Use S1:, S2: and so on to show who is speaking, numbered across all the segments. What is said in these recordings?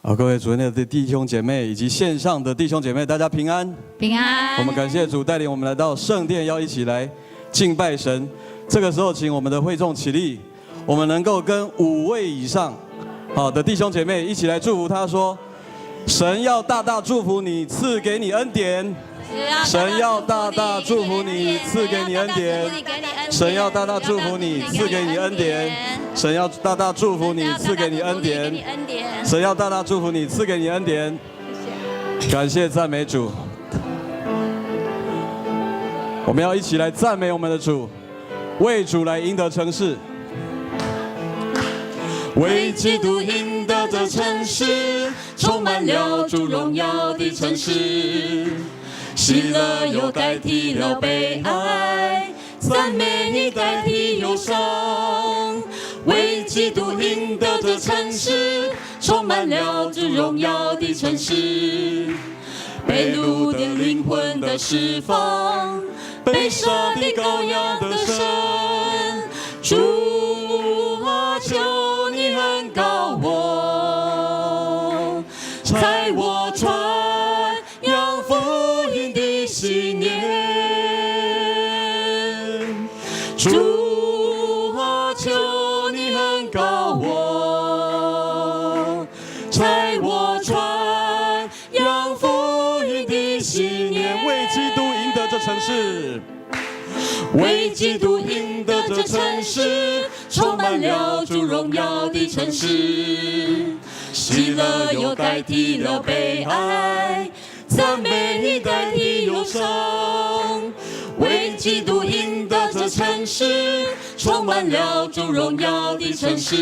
S1: 好，各位主內的弟兄姐妹以及線上的弟兄姐妹，大家平安。
S2: 平安。
S1: 我們感謝主帶領我們來到聖殿，要一起來敬拜神。這個時候，請我們的會眾起立，我們能夠跟五位以上好的弟兄姐妹一起來祝福他說：神要大大祝福你，賜給你恩典。神要大大祝福你，賜給你恩典。神要大大祝福你，賜給你恩典。神要大大祝福你，賜給你恩典。神要大大祝福你，賜給你恩典。感謝讚美主，我們要一起來讚美我們的主，為主來贏得城市。為基督贏得這城市，充滿了主榮耀的城市。喜樂又代替了悲哀，讚美已代替憂傷。為基督贏得這城市，充滿了主榮耀的城市。被擄的靈魂得釋放，被殺的羔羊得勝。主啊，求你恩膏我，差我傳揚福音的信念。主啊，求你恩膏我，差我傳揚福音的信念。為基督贏得這城市，為基督贏得這城市，充滿了主榮耀的城市。喜樂又代替了悲哀，讚美已代替憂傷。為基督贏得這城市，充滿了主榮耀的城市。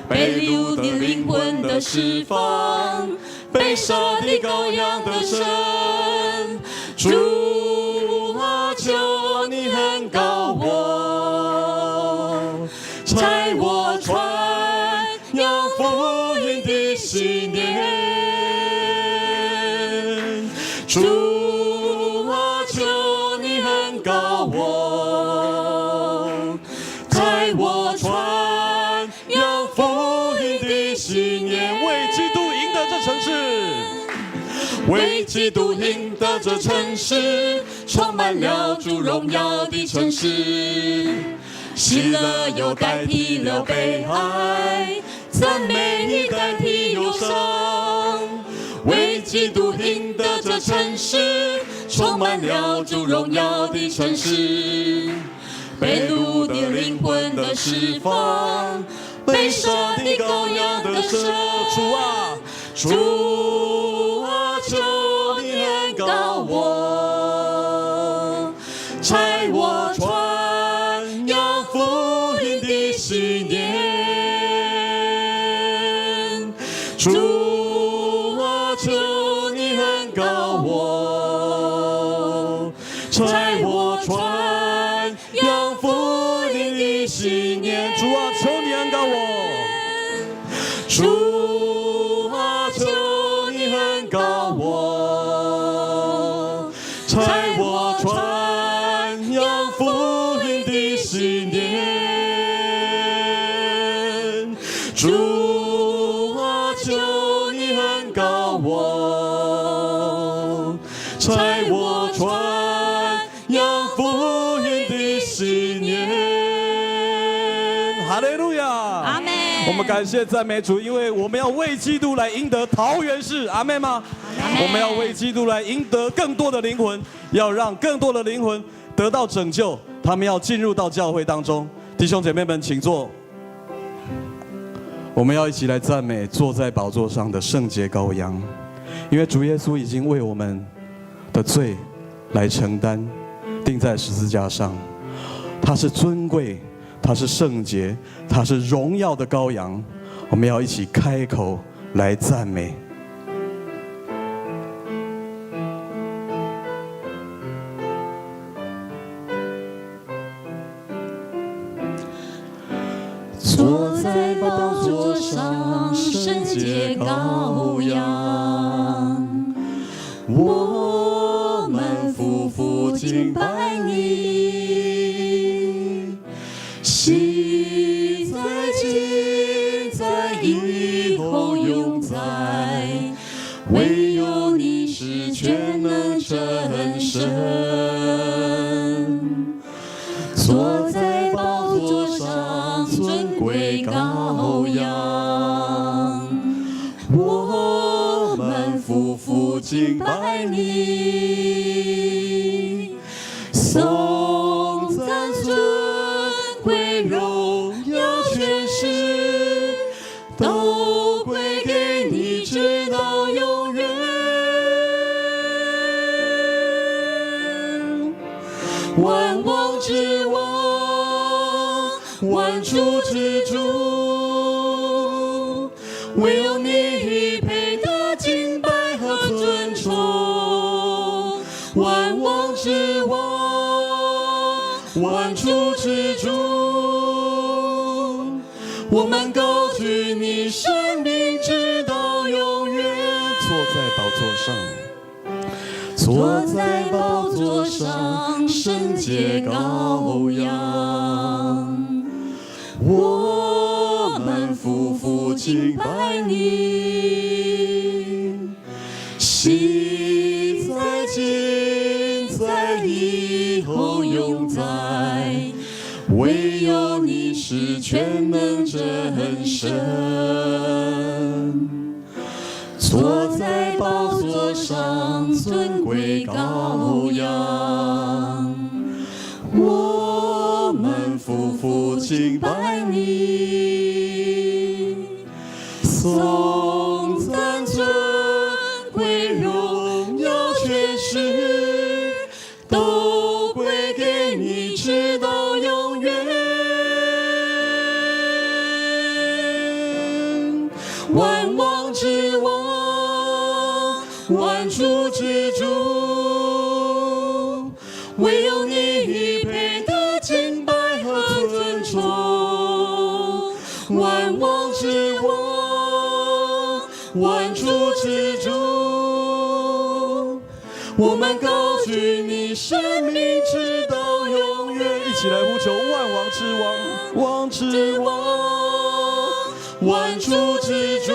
S1: 被擄的靈魂得釋放，被殺的羔羊得勝。主啊，求你恩膏我，差我傳揚福音的信念。主啊，求你恩膏我，差我傳揚福音的信念。為基督贏得這城市，為基督贏得這城市，充滿了主榮耀的城市。喜樂又代替了悲哀，讚美已代替憂傷。為基督贏得這城市，充滿了主榮耀的城市。被擄的靈魂得釋放，被殺的羔羊得勝。主啊，主啊，求你恩膏我，差我傳揚福音的信念。主啊，求你恩膏我，差我傳揚福音的信念。主啊，求你恩膏我。主啊，求你恩膏我，差我傳揚福音的信念。主啊，求你恩膏我，差我傳揚福音的信念。哈利路亞，
S2: 阿門。
S1: 我們感謝讚美主，因為我們要為基督來贏得桃園市，阿們嗎？我們要為基督來贏得更多的靈魂，要讓更多的靈魂得到拯救，他們要進入到教會當中。弟兄姐妹們，請坐。我們要一起來讚美坐在寶座上的聖潔羔羊，因為主耶穌已經為我們的罪來承擔，釘在十字架上。他是尊貴，他是聖潔，他是榮耀的羔羊。我們要一起開口來讚美。
S2: 坐在寶座上，聖潔羔羊，我們俯伏敬拜你，昔在今在以後永坐在寶座上尊貴羔羊。
S1: 我們俯伏敬拜你，頌讚尊貴榮耀權勢，都歸給你，直到永遠。萬王之王，萬主之主，唯有你配得敬拜和尊崇。萬王之王，萬主之主，我們高舉你聖名，直到永遠。坐在寶座上，
S2: 坐在寶座上，聖潔羔羊。
S1: 我們俯伏敬拜你，昔在今在以後永在，唯有你是全能真神。坐在寶座上，
S2: 尊貴羔羊。
S1: 我們俯伏敬拜你，頌讚尊貴榮耀權勢，都歸給你，直到永遠。萬王之王，萬主之主，唯有你配得敬拜和尊崇。萬王之王，萬主之主，我們高舉你聖名，直到永遠。一起來呼求萬王之王，王之王，萬主之主，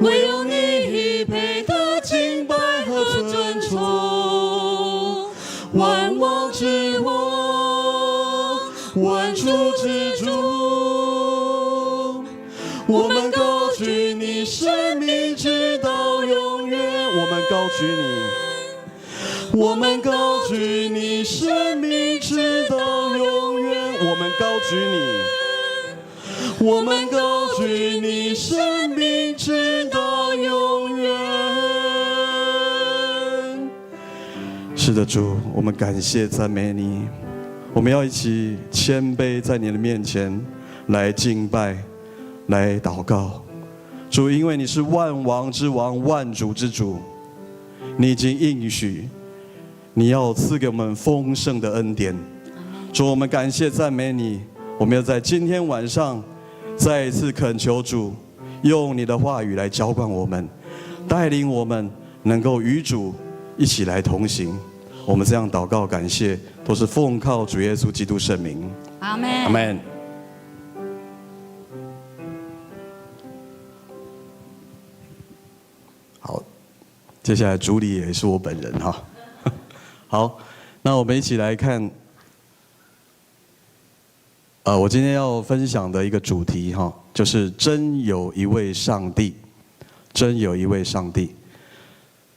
S1: 唯有你配得敬拜和尊崇。萬王之王，萬主之主，我們高舉你聖名，直到永遠。我們高舉你，我們高舉你聖名，直到永遠。我們高舉你，我們高舉你聖名，直到永遠。是的，主，我們感謝讚美你。我們要一起謙卑在你的面前來敬拜，來禱告。主，因為你是萬王之王、萬主之主，你已經應許你要賜給我們豐盛的恩典。主，我們感謝讚美你。我們要在今天晚上再一次懇求主，用你的話語來澆灌我們，帶領我們能夠與主一起來同行。我們這樣禱告感謝，都是奉靠主耶穌基督聖名。
S2: 阿門。
S1: 阿門。好，接下來主禮也是我本人哈。好，那我們一起來看，我今天要分享的一個主題哈，就是真有一位上帝，真有一位上帝。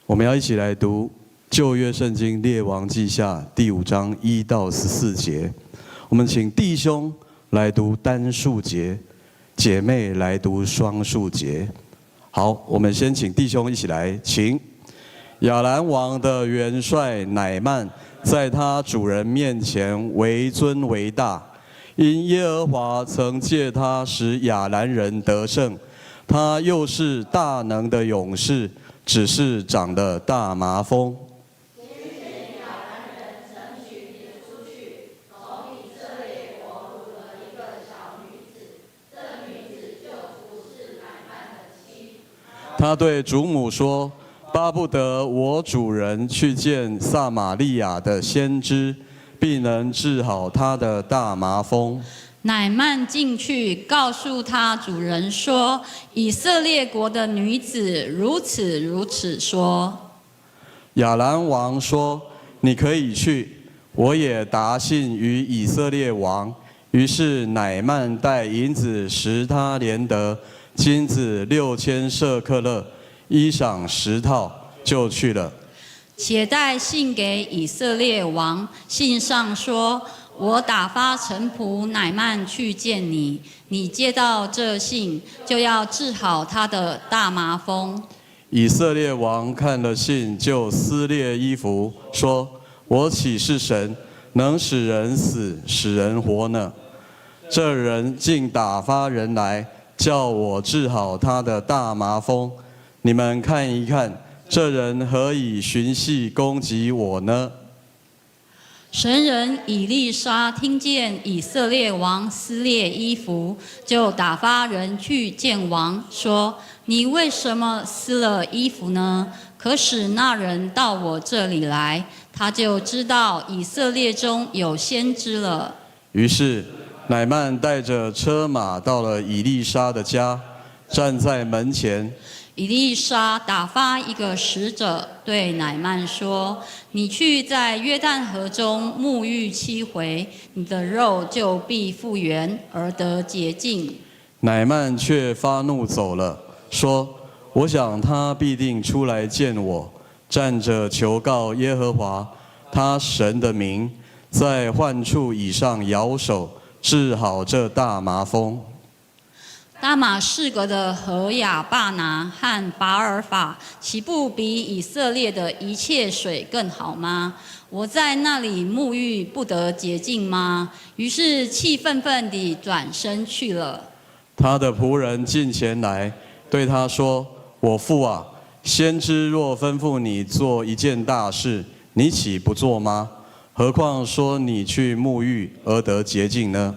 S1: 我們要一起來讀舊約聖經列王紀下第5章1到14節。我們請弟兄來讀單數節，姐妹來讀雙數節。好，我們先請弟兄一起來，請。亞蘭王的元帥乃曼在他主人面前為尊為大，因耶和華曾借他使亞蘭人得勝，他又是大能的勇士，只是長了大麻風。他對主母說：巴不得我主人去見撒瑪利亞的先知，必能治好他的大麻風。
S2: 乃曼進去告訴他主人說：以色列國的女子如此如此說。
S1: 亞蘭王說：你可以去，
S3: 我也答信於以色列王。於是乃曼帶銀子10他連得，金子6000舍客勒，衣裳10套，就去了。
S2: 且帶信給以色列王，信上說：我打發臣僕乃曼去見你，你接到這信，就要治好他的大麻風。
S3: 以色列王看了信，就撕裂衣服，說：我豈是神，能使人死，使人活呢？這人竟打發人來，叫我治好他的大麻風。你們看一看，這人何以尋隙攻擊我呢？
S2: 神人以利沙聽見以色列王撕裂衣服，就打發人去見王，說：你為什麼撕了衣服呢？可使那人到我這裡來，他就知道以色列中有先知了。
S3: 於是乃曼帶着車馬到了以利沙的家，站在門前。
S2: 以利沙打發一個使者對乃曼說：“你去在約旦河中沐浴七回，你的肉就必復原而得潔淨。”
S3: 乃曼卻發怒走了，說：“我想他必定出來見我，站着求告耶和華他神的名，在患處以上搖手，治好這大麻風。”
S2: 大馬士革的河亞巴拿和巴珥法，豈不比以色列的一切水更好嗎？我在那裡沐浴，不得潔淨嗎？於是氣憤憤地轉身去了。
S3: 他的僕人進前來對他說：“我父啊，先知若吩咐你做一件大事，你豈不做嗎？何況說你去沐浴而得潔淨呢？”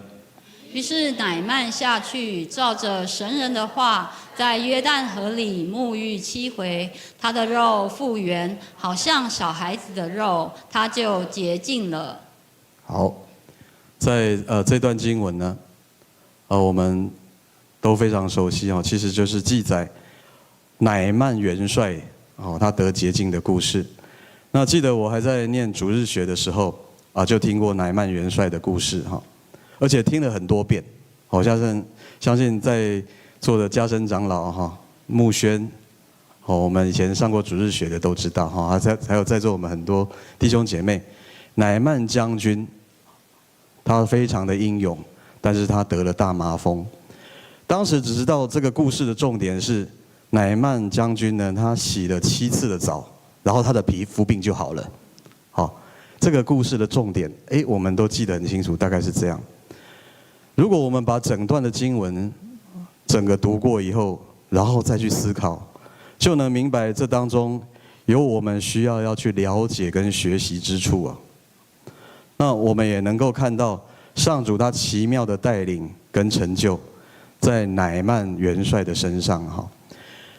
S2: 於是乃曼下去，照着神人的話，在約旦河裡沐浴七回，他的肉復原，好像小孩子的肉，他就潔淨了。
S3: 好，在這段經文呢，我們都非常熟悉哦，其實就是記載乃曼元帥哦他得潔淨的故事。那記得我還在念主日學的時候啊，就聽過乃曼元帥的故事哈。而且聽了很多遍，好像相信在座的家生長老哈、木軒，哦，我們以前上過主日學的都知道哈，還有在座我們很多弟兄姐妹，乃曼將軍，他非常的英勇，但是他得了大麻風。當時只知道這個故事的重點是乃曼將軍呢，他洗了七次的澡，然後他的皮膚病就好了。好，這個故事的重點，哎，我們都記得很清楚，大概是這樣。如果我們把整段的經文整個讀過以後，然後再去思考，就能明白這當中有我們需要要去了解跟學習之處啊。那我們也能夠看到上主他奇妙的帶領跟成就，在乃曼元帥的身上哈。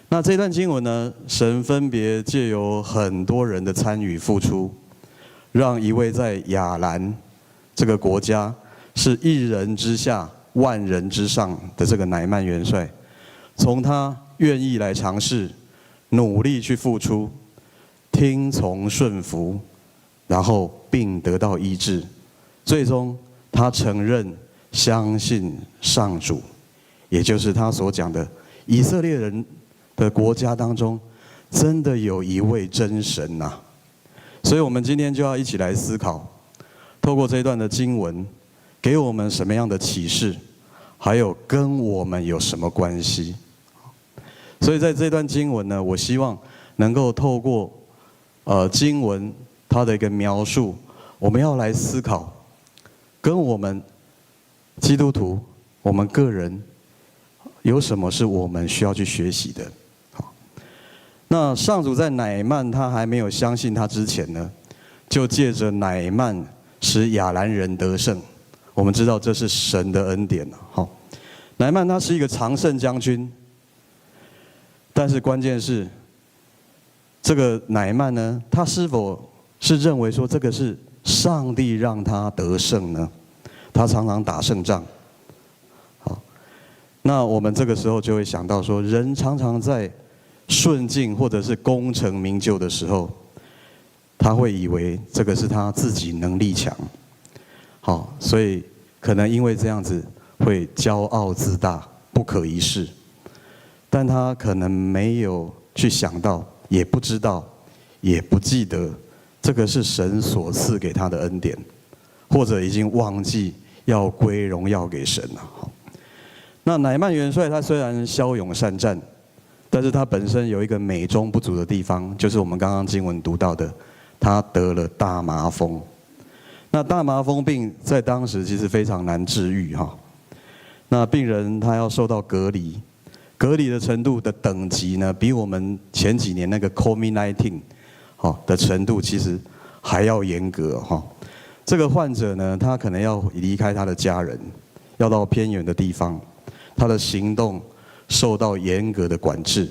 S3: 那這段經文呢，神分別借由很多人的參與付出，讓一位在亞蘭這個國家是一人之下萬人之上的這個乃曼元帥，從他願意來嘗試，努力去付出，聽從順服，然後並得到醫治，最終他承認相信上主，也就是他所講的以色列人的國家當中，真的有一位真神吶。所以，我們今天就要一起來思考，透過這段的經文，給我們什麼樣的啟示，還有跟我們有什麼關係？所以在這段經文呢，我希望能夠透過經文它的一個描述，我們要來思考，跟我們基督徒，我們個人有什麼是我們需要去學習的？好，那上主在乃曼他還沒有相信他之前呢，就借着乃曼使亞蘭人得勝。我們知道這是神的恩典。好，乃曼他是一個常勝將軍，但是關鍵是這個乃曼呢，他是否是認為說這個是上帝讓他得勝呢？他常常打勝仗。好，那我們這個時候就會想到說，人常常在順境或者是功成名就的時候，他會以為這個是他自己能力強，好，所以可能因為這樣子會驕傲自大，不可一世。但他可能沒有去想到，也不知道，也不記得這個是神所賜給他的恩典，或者已經忘記要歸榮耀給神了。那乃曼元帥他雖然驍勇善戰，但是他本身有一個美中不足的地方，就是我們剛剛經文讀到的，他得了大麻風。那大麻風病在當時其實非常難治癒哈。那病人他要受到隔離，隔離的程度的等級呢，比我們前幾年那個 COVID-19 哈的程度其實還要嚴格哈。這個患者呢，他可能要離開他的家人，要到偏遠的地方，他的行動受到嚴格的管制，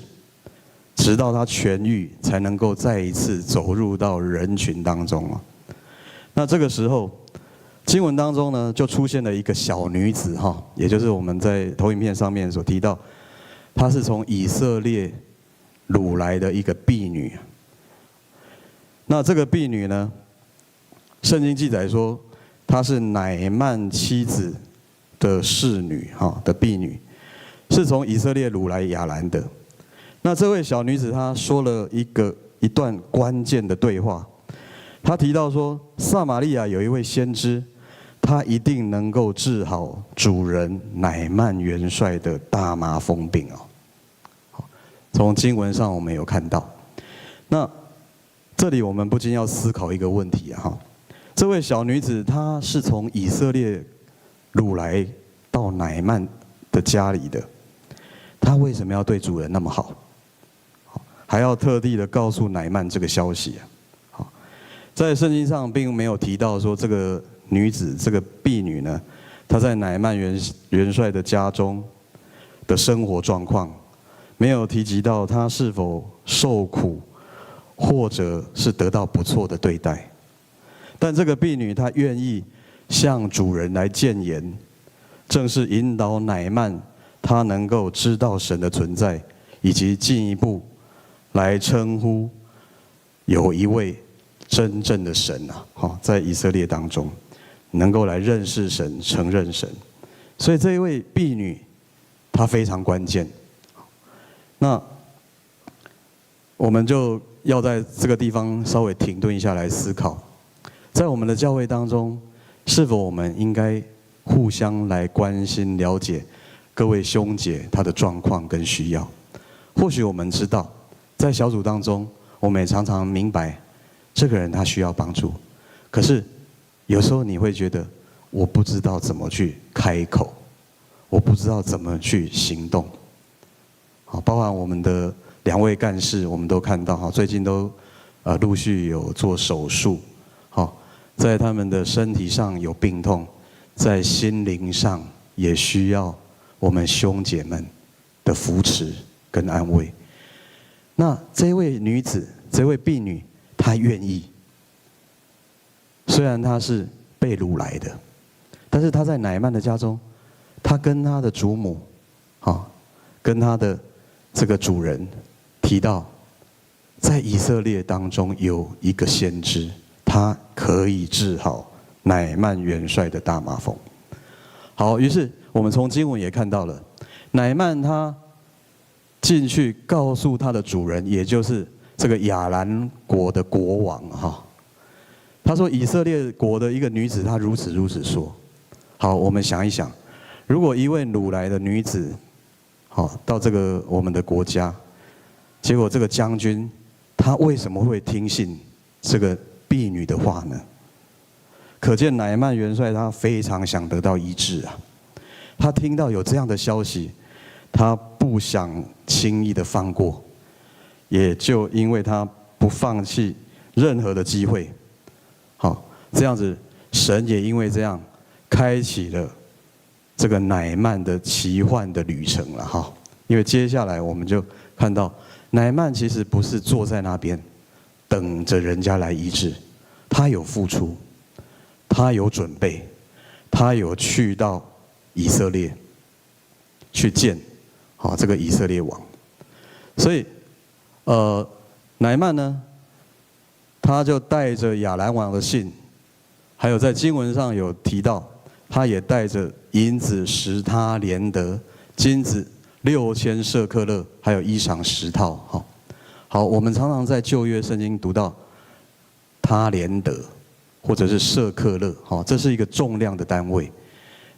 S3: 直到他痊癒，才能夠再一次走入到人群當中啊。那這個時候，經文當中呢，就出現了一個小女子哈，也就是我們在投影片上面所提到，她是從以色列擄來的一個婢女。那這個婢女呢，聖經記載說，她是乃曼妻子的侍女哈的婢女，是從以色列擄來亞蘭的。那這位小女子她說了一段關鍵的對話，她提到說，撒瑪利亞有一位先知，他一定能夠治好主人乃曼元帥的大麻風病哦。從經文上我們有看到，那這裡我們不禁要思考一個問題啊哈，這位小女子她是從以色列擄來到乃曼的家裡的，她為什麼要對主人那麼好？還要特地的告訴乃曼這個消息啊？好，在聖經上並沒有提到說這個女子這個婢女呢，她在乃曼元帥的家中的生活狀況，沒有提及到她是否受苦，或者是得到不錯的對待。但這個婢女她願意向主人來諫言，正是引導乃曼他能夠知道神的存在，以及進一步來稱呼有一位真正的神啊！哈，在以色列當中，能夠來認識神、承認神，所以這一位婢女，她非常關鍵。那我們就要在這個地方稍微停頓一下來思考，在我們的教會當中，是否我們應該互相來關心、了解各位兄姐他的狀況跟需要？或許我們知道，在小組當中，我們也常常明白這個人他需要幫助，可是有時候你會覺得我不知道怎麼去開口，我不知道怎麼去行動。好，包含我們的兩位幹事，我們都看到哈，最近都陸續有做手術，好，在他們的身體上有病痛，在心靈上也需要我們兄姐們的扶持跟安慰。那這位女子，這位婢女，她願意，雖然她是被擄來的，但是她在乃曼的家中，她跟她的主母，啊，跟她的這個主人提到，在以色列當中有一個先知，他可以治好乃曼元帥的大麻風。好，於是我們從經文也看到了，乃曼他進去告訴他的主人，也就是這個亞蘭國的國王哈，他說以色列國的一個女子，她如此如此說。好，我們想一想，如果一位擄來的女子，好到這個我們的國家，結果這個將軍他為什麼會聽信這個婢女的話呢？可見乃曼元帥他非常想得到醫治啊！他聽到有這樣的消息，他不想輕易的放過，也就因為他不放棄任何的機會，好，這樣子，神也因為這樣開啟了這個乃曼的奇幻的旅程了哈。因為接下來我們就看到乃曼其實不是坐在那邊等着人家來醫治，他有付出，他有準備，他有去到以色列去見好這個以色列王，所以，乃曼呢，他就帶着亞蘭王的信，還有在經文上有提到，他也帶着銀子10他連得，金子6000舍客勒，還有衣裳10套。好，好，我們常常在舊約聖經讀到他連得或者是舍客勒，哈，這是一個重量的單位。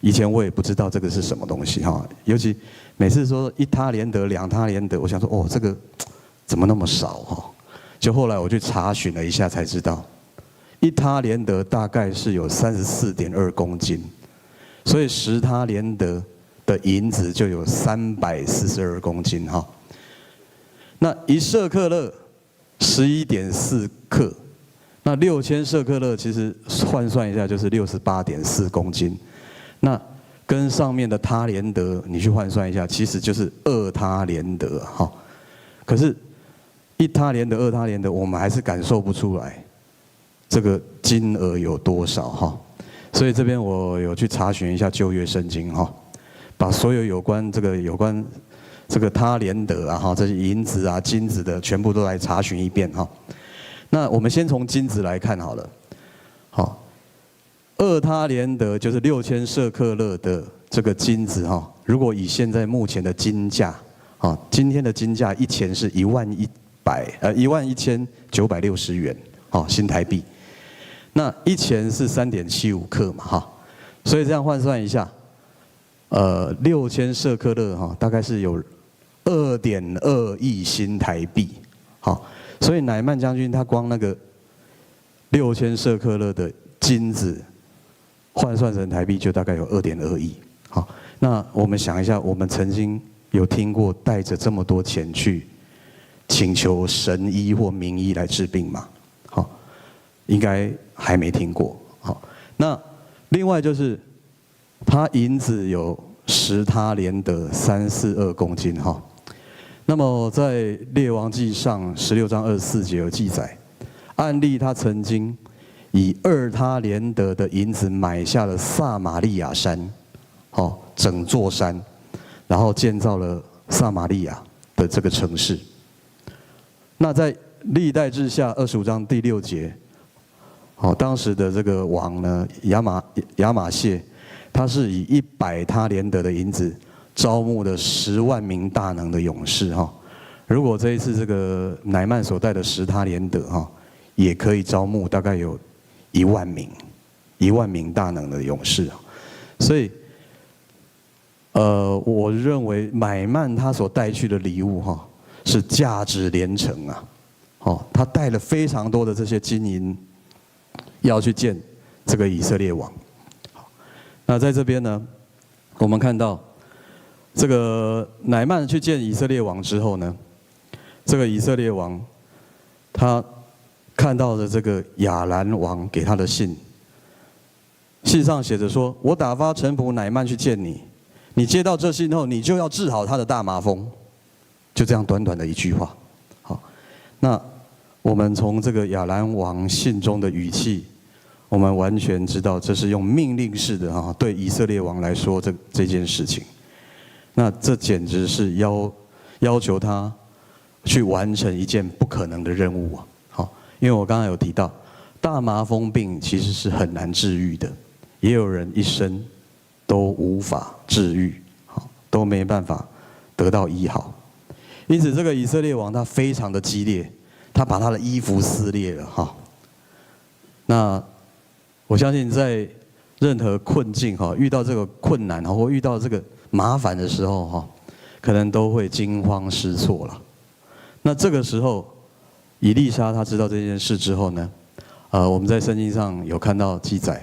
S3: 以前我也不知道這個是什麼東西，哈，尤其每次說1他連得、2他連得，我想說，哦，這個怎麼那麼少，哈？就後來我去查詢了一下，才知道1他連得大概是有34.2公斤，所以10他連得的銀子就有342公斤哈。那1舍客勒11.4克，那6000舍客勒其實換算一下就是68.4公斤，那跟上面的他連得你去換算一下，其實就是2他連得哈。可是，1他連得、2他連得，我們還是感受不出來這個金額有多少哈。所以這邊我有去查詢一下舊約聖經哈，把所有有關這個他連得啊哈，這些銀子啊、金子的全部都來查詢一遍哈。那我們先從金子來看好了，好，2他連得就是6000舍客勒的這個金子哈。如果以現在目前的金價，啊，今天的金價一錢是11,960元，哦，新台幣。那1錢是3.75克嘛，哈，所以這樣換算一下，6000舍客勒哈，大概是有2.2億新台幣，好，所以乃縵將軍他光那個六千舍客勒的金子換算成台幣就大概有2.2億，好，那我們想一下，我們曾經有聽過帶着這麼多錢去請求神醫或名醫來治病嗎？好，應該還沒聽過。好，那另外就是他銀子有10他連得342公斤哈。那麼在列王紀上16章24節有記載，暗利他曾經以2他連得的銀子買下了撒瑪利亞山，哦，整座山，然後建造了撒瑪利亞的這個城市。那在歷代志下25章第6節，好，當時的這個王呢，亞瑪謝，他是以100他連得的銀子招募了10萬名大能的勇士哈。如果這一次這個乃縵所帶的10他連得哈，也可以招募大概有1萬名，1萬名大能的勇士。所以，我認為乃縵他所帶去的禮物哈，是價值連城啊！哦，他帶了非常多的這些金銀，要去見這個以色列王。那在這邊呢，我們看到這個乃縵去見以色列王之後呢，這個以色列王他看到了這個亞蘭王給他的信，信上寫着說：“我打發臣僕乃縵去見你，你接到這信後，你就要治好他的大麻風。”就這樣短短的一句話，好，那我們從這個亞蘭王信中的語氣，我們完全知道這是用命令式的哈對以色列王來說這件事情。那這簡直是要求他去完成一件不可能的任務啊！好，因為我剛剛有提到，大麻風病其實是很難治癒的，也有人一生都無法治癒，好，都沒辦法得到醫好。因此，這個以色列王他非常的激烈，他把他的衣服撕裂了哈。那我相信，在任何困境哈，遇到這個困難或遇到這個麻煩的時候哈，可能都會驚慌失措了。那這個時候，以利沙他知道這件事之後呢，我們在聖經上有看到記載，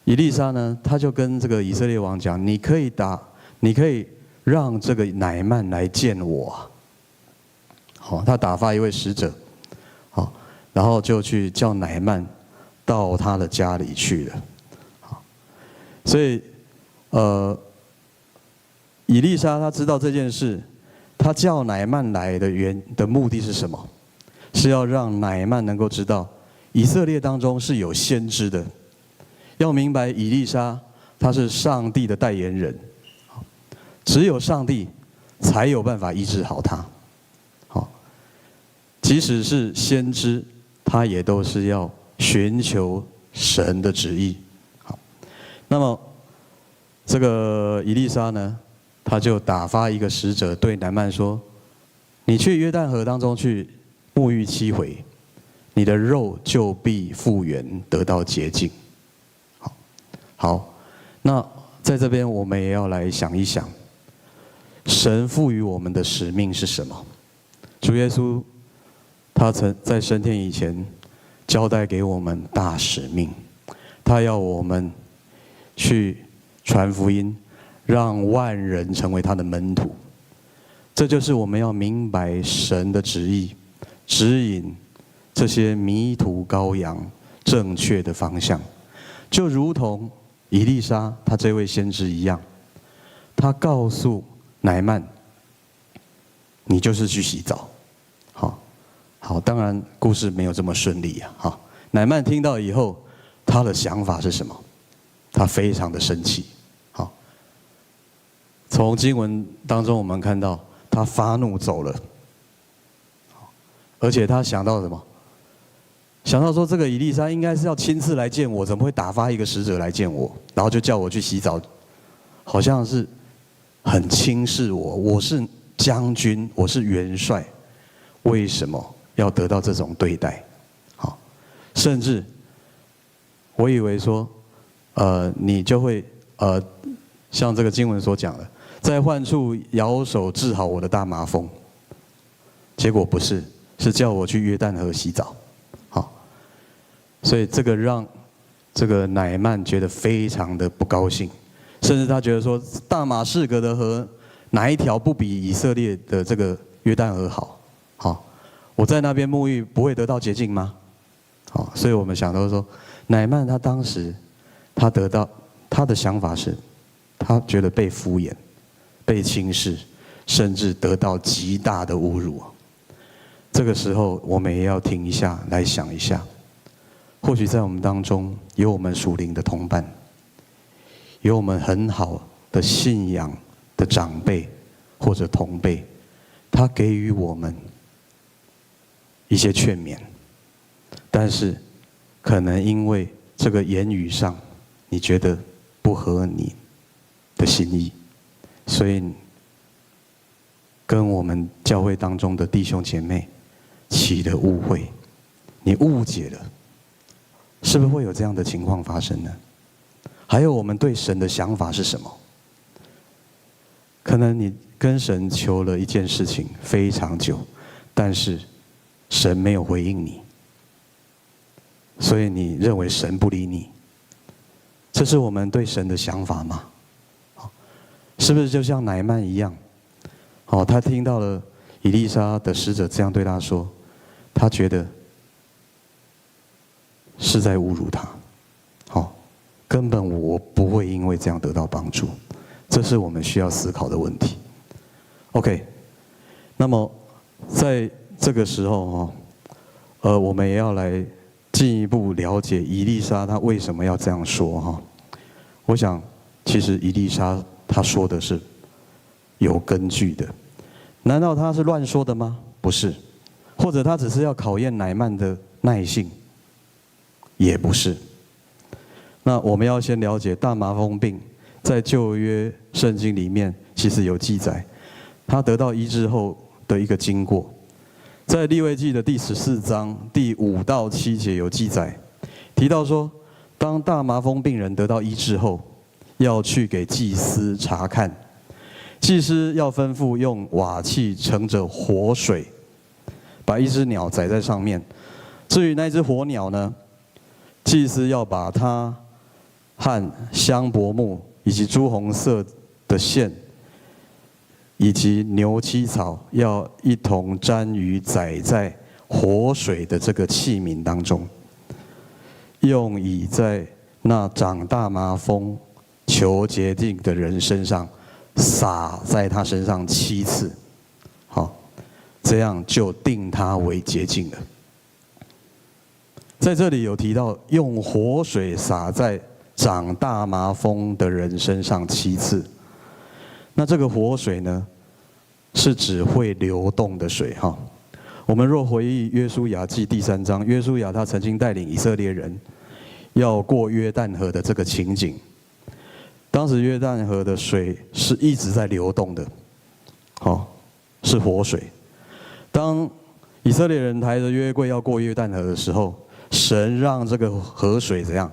S3: 以利沙呢，他就跟這個以色列王講：“你可以讓這個乃縵來見我。”好，他打發一位使者，好，然後就去叫乃縵到他的家裡去了。好，所以，以利沙他知道這件事，他叫乃縵來的目的是什麼？是要讓乃縵能夠知道，以色列當中是有先知的，要明白以利沙他是上帝的代言人。只有上帝才有辦法醫治好他。好，即使是先知，他也沒有辦法醫治好他。他也都是要尋求神的旨意。好，那麼這個以利沙呢，他就打發一個使者對乃縵說：“你去約旦河當中去沐浴七回，你的肉就必復原，得到潔淨。”好，好，那在這邊我們也要來想一想，神賦予我們的使命是什麼？主耶穌他曾在升天以前交代給我們大使命，他要我們去傳福音，讓萬人成為他的門徒。這就是我們要明白神的旨意，指引這些迷途羔羊正確的方向，就如同以利沙他這位先知一樣，他告訴乃縵：“你就是去洗澡。”好，好，當然故事沒有這麼順利啊！哈，乃縵聽到以後，他的想法是什麼？他非常的生氣。好，從經文當中我們看到，他發怒走了。而且他想到什麼？想到說這個以利沙應該是要親自來見我，怎麼會打發一個使者來見我？然後就叫我去洗澡，好像是很輕視我。我是將軍，我是元帥，為什麼要得到這種對待？好，甚至我以為說，你就會像這個經文所講的，在患處搖手治好我的大麻風，結果不是，是叫我去約旦河洗澡。好，所以這個讓這個乃縵覺得非常的不高興，甚至他覺得說，大馬士革的河哪一條不比以色列的這個約旦河好？好，我在那邊沐浴不會得到潔淨嗎？好，所以我們想到說，乃縵他當時他得到他的想法是，他覺得被敷衍、被輕視，甚至得到極大的侮辱。這個時候，我們也要停一下來想一下，或許在我們當中有我們屬靈的同伴，有我們很好的信仰的長輩或者同輩，他給予我們一些勸勉，但是可能因為這個言語上你覺得不合你的心意，所以跟我們教會當中的弟兄姐妹起了誤會，你誤解了，是不是會有這樣的情況發生呢？還有我們對神的想法是什麼？可能你跟神求了一件事情非常久，但是神沒有回應你，所以你認為神不理你，這是我們對神的想法嗎？是不是就像乃縵一樣？哦，他聽到了以利沙的使者這樣對他說，他覺得是在侮辱他。好，根本我不會因為這樣得到幫助，這是我們需要思考的問題。OK，那麼在這個時候哈，我們也要來進一步了解以利沙他為什麼要這樣說哈。我想，其實以利沙他說的是有根據的，難道他是亂說的嗎？不是，或者他只是要考驗乃縵的耐性，也不是。那我們要先了解大麻風病，在舊約聖經裡面其實有記載，他得到醫治後的一個經過，在利未記的第14章第5到7節有記載，提到說，當大麻風病人得到醫治後，要去給祭司查看，祭司要吩咐用瓦器盛著活水，把一隻鳥載在上面。至於那隻活鳥呢，祭司要把它和香柏木以及朱紅色的線，以及牛膝草，要一同沾於載在活水的這個器皿當中，用以在那長大麻風求潔淨的人身上灑在他身上七次，好，這樣就定他為潔淨了。在這裡有提到用活水灑在長大麻風的人身上七次，那這個活水呢，是指會流動的水哈。我們若回憶約書亞記第三章，約書亞他曾經帶領以色列人要過約旦河的這個情景。當時約旦河的水是一直在流動的，好，是活水。當以色列人抬着約櫃要過約旦河的時候，神讓這個河水怎樣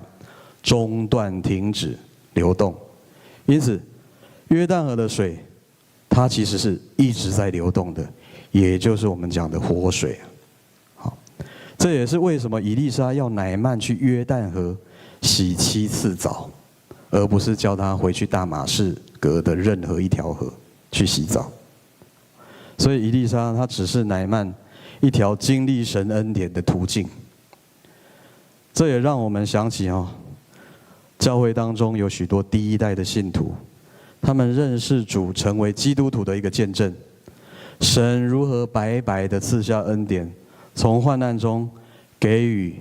S3: 中斷停止流動，因此約旦河的水，它其實是一直在流動的，也就是我們講的活水。好，這也是為什麼以利沙要乃曼去約旦河洗七次澡，而不是叫他回去大馬士革的任何一條河去洗澡。所以以利沙他只是乃曼一條經歷神恩典的途徑。這也讓我們想起哦，教會當中有許多第一代的信徒，他們認識主，成為基督徒的一個見證。神如何白白的賜下恩典，從患難中給予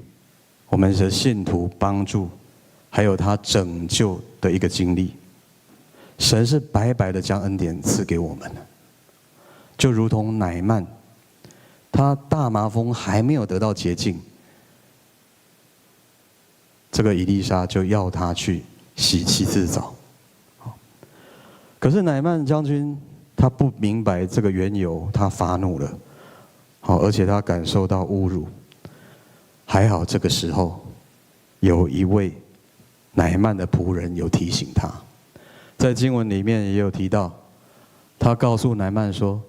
S3: 我們的信徒幫助，還有他拯救的一個經歷。神是白白的將恩典賜給我們的，就如同乃曼，他大麻風還沒有得到潔淨，這個以利沙就要他去洗七次澡。可是乃曼將軍他不明白這個緣由，他發怒了，好，而且他感受到侮辱。還好這個時候有一位乃曼的僕人有提醒他，在經文裡面也有提到，他告訴乃曼說：“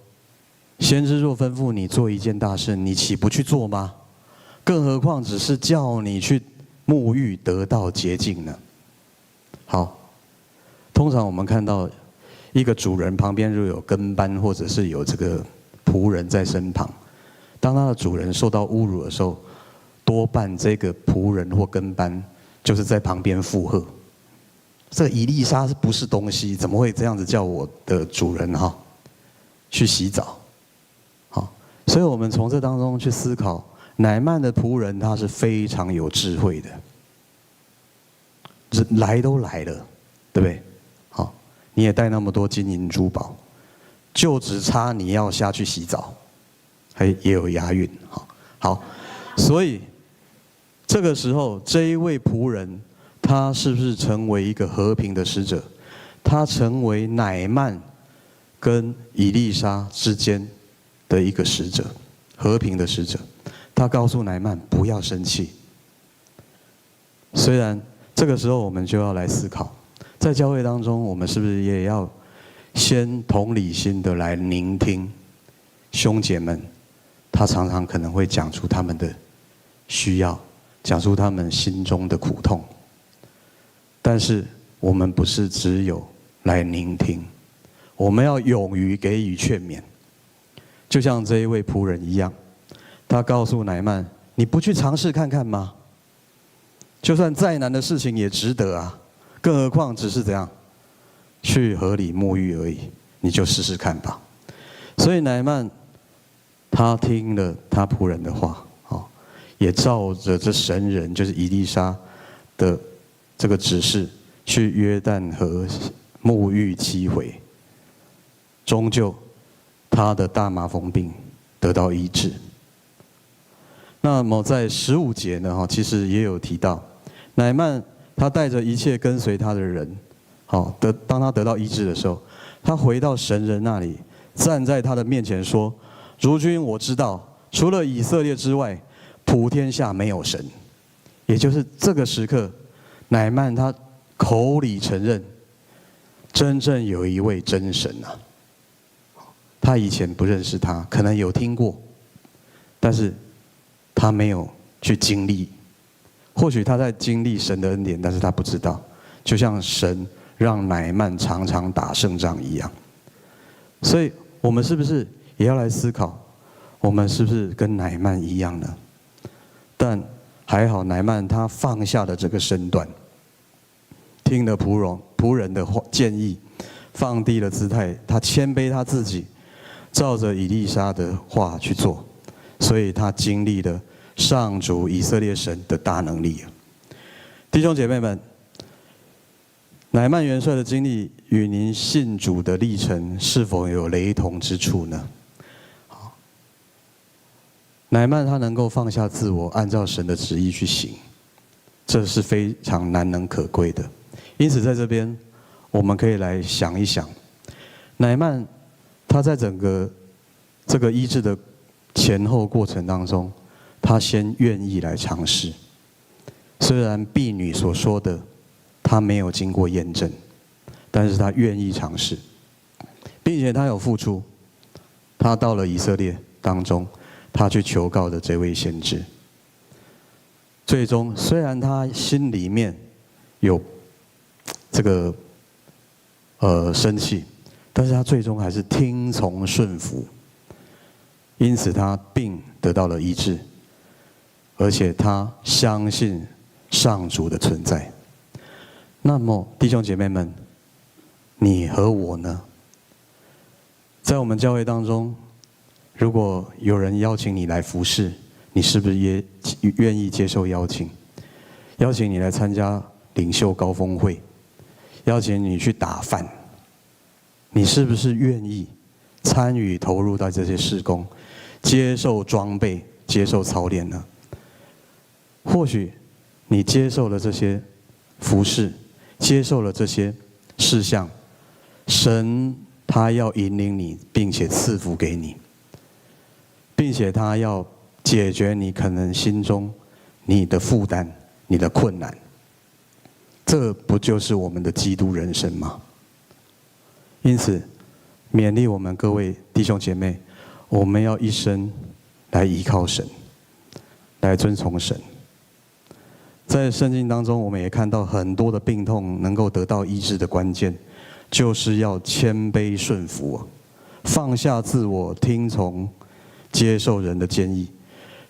S3: 先知若吩咐你做一件大事，你豈不去做嗎？更何況只是叫你去沐浴得到潔淨呢？”好，通常我們看到一個主人旁邊若有跟班，或者是有這個僕人在身旁，當他的主人受到侮辱的時候，多半這個僕人或跟班就是在旁邊附和。這以利沙是不是東西？怎麼會這樣子叫我的主人哈去洗澡？好，所以我們從這當中去思考，乃曼的僕人他是非常有智慧的。來都來了，對不對？好，你也帶那麼多金銀珠寶，就只差你要下去洗澡，還也有押韻。好，好，所以這個時候這一位僕人，他是不是成為一個和平的使者？他成為乃曼跟以利沙之間的一個使者，和平的使者。他告訴乃曼不要生氣。雖然這個時候我們就要來思考，在教會當中，我們是不是也要先同理心的來聆聽兄姐們？他常常可能會講出他們的需要，講出他們心中的苦痛。但是我們不是只有來聆聽，我們要勇於給予勸勉。就像這一位僕人一樣，他告訴乃曼：“你不去嘗試看看嗎？就算再難的事情也值得啊，更何況只是怎樣去河裡沐浴而已，你就試試看吧。”所以乃曼他聽了他僕人的話，也照着這神人就是以利沙的這個指示，去約旦河沐浴七回，終究他的大麻風病得到醫治。那麼在15節呢？哈，其實也有提到，乃曼他帶着一切跟隨他的人，好得當他得到醫治的時候，他回到神人那裡，站在他的面前說：“如今我知道，除了以色列之外，普天下沒有神。”也就是這個時刻，乃曼他口裡承認，真正有一位真神啊。他以前不認識他，可能有聽過，但是他沒有去經歷。或許他在經歷神的恩典，但是他不知道，就像神讓乃曼常常打勝仗一樣。所以，我們是不是也要來思考，我們是不是跟乃曼一樣呢？但還好，乃曼他放下了這個身段，聽了僕人的話建議，放低了姿態，他謙卑他自己，照着以利沙的話去做，所以他經歷了上主以色列神的大能力。弟兄姐妹們，乃曼元帥的經歷與您信主的歷程是否有雷同之處呢？乃縵他能夠放下自我，按照神的旨意去行，這是非常難能可貴的。因此，在這邊我們可以來想一想，乃縵他在整個這個醫治的前後過程當中，他先願意來嘗試。雖然婢女所說的他沒有經過驗證，但是他願意嘗試，並且他有付出。他到了以色列當中，他去求告的這位先知，最終雖然他心裡面有這個生氣，但是他最終還是聽從順服，因此他病得到了醫治，而且他相信上主的存在。那麼弟兄姐妹們，你和我呢？在我們教會當中，如果有人邀請你來服侍，你是不是也願意接受邀請？邀請你來參加領袖高峰會，邀請你去打飯，你是不是願意參與投入到這些事工，接受裝備、接受操練呢？或許你接受了這些服侍，接受了這些事項，神他要引領你，並且賜福給你。並且他要解決你可能心中你的負擔、你的困難，這不就是我們的基督人生嗎？因此，勉勵我們各位弟兄姐妹，我們要一生來依靠神，來遵從神。在聖經當中，我們也看到很多的病痛能夠得到醫治的關鍵，就是要謙卑順服，放下自我，聽從。接受人的建議，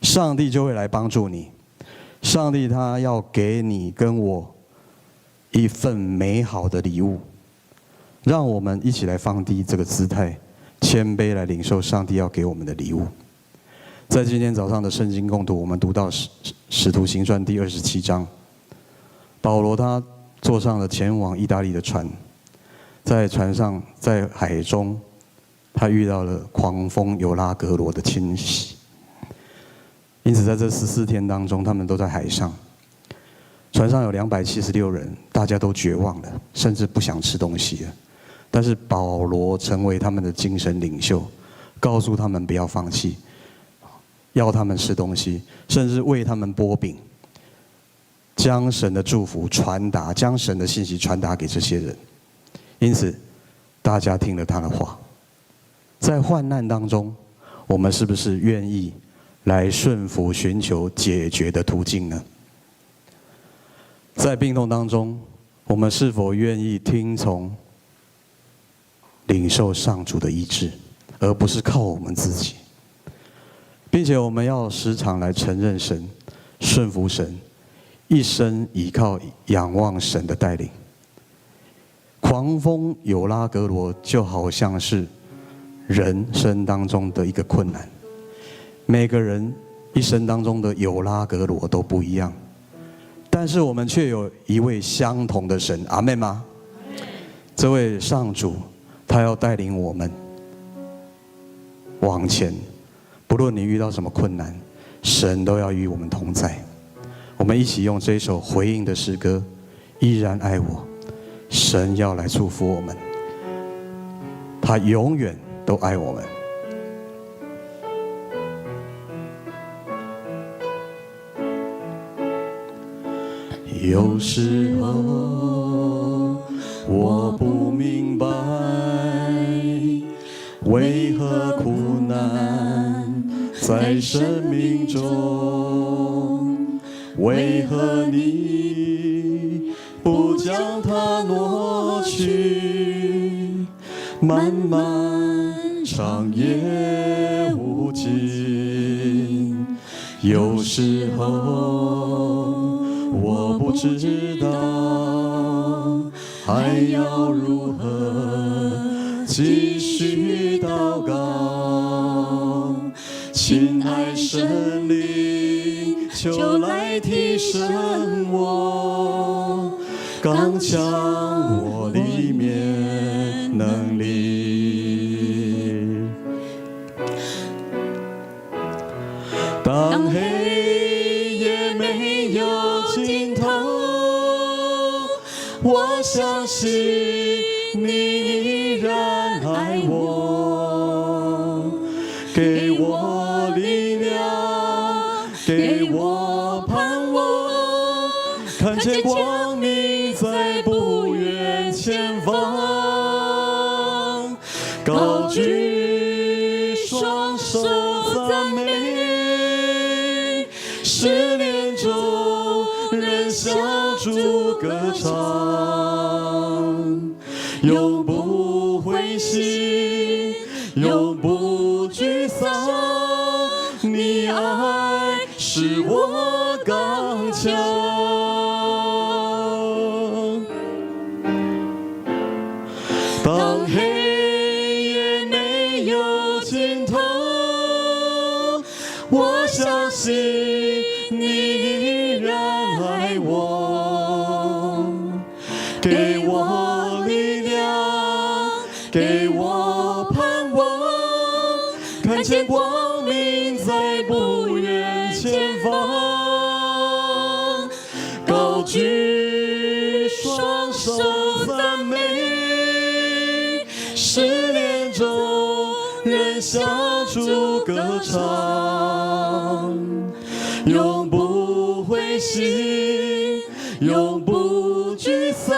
S3: 上帝就會來幫助你。上帝他要給你跟我一份美好的禮物，讓我們一起來放低這個姿態，謙卑來領受上帝要給我們的禮物。在今天早上的聖經共讀，我們讀到使徒行傳第27章，保羅他坐上了前往意大利的船，在船上，在海中，他遇到了狂風友拉格羅的侵襲，因此在這14天當中，他們都在海上。船上有276人，大家都絕望了，甚至不想吃東西了。但是保羅成為他們的精神領袖，告訴他們不要放棄，要他們吃東西，甚至為他們擘餅，將神的祝福傳達，將神的信息傳達給這些人。因此，大家聽了他的話。在患難當中，我們是不是願意來順服、尋求解決的途徑呢？在病痛當中，我們是否願意聽從、領受上主的醫治，而不是靠我們自己？並且我們要時常來承認神、順服神，一生倚靠、仰望神的帶領。狂風友拉格羅就好像是人生當中的一個困難，每個人一生當中的友拉格羅都不一樣，但是我們卻有一位相同的神，阿們嗎？這位上主，他要帶領我們往前，不論你遇到什麼困難，神都要與我們同在。我們一起用這一首回應的詩歌，依然愛我，神要來祝福我們，他永遠都愛我們。有時候我不明白，為何苦難在生命中，為何你不將它挪去？漫漫長夜無盡，有時候我不知道還要如何繼續禱告。親愛聖靈，求來提升我，剛強我裡面能力。
S1: 我相信你依然愛我，給我力量，給我盼望，看見光明在不遠前方，高舉雙手讚美，試煉中仍向主歌唱，永不灰心，永不沮喪，你愛使我剛強。當黑夜沒有盡頭，我相信你依然愛我，給我力量，給我盼望，看見光明在不遠前方，高舉雙手讚美，試煉中仍向主歌唱，永不灰心，永不沮喪，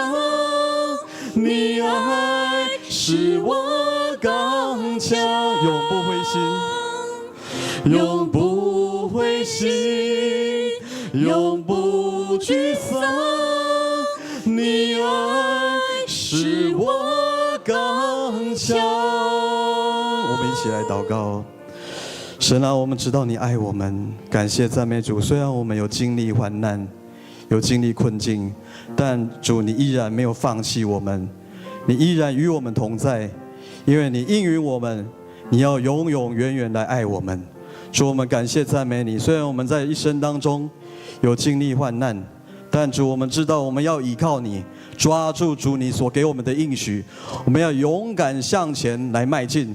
S1: 你愛使我剛強，永不灰心，永不灰心，永不沮喪，你愛使我剛強。我們一起來禱告。神啊，我們知道你愛我們，感謝讚美主。雖然我們有經歷患難，有經歷困境，但主你依然沒有放棄我們，你依然與我們同在，因為你應允我們，你要永永遠遠來愛我們。主，我們感謝讚美你。雖然我們在一生當中有經歷患難，但主，我們知道我們要倚靠你，抓住主你所給我們的應許，我們要勇敢向前來邁進。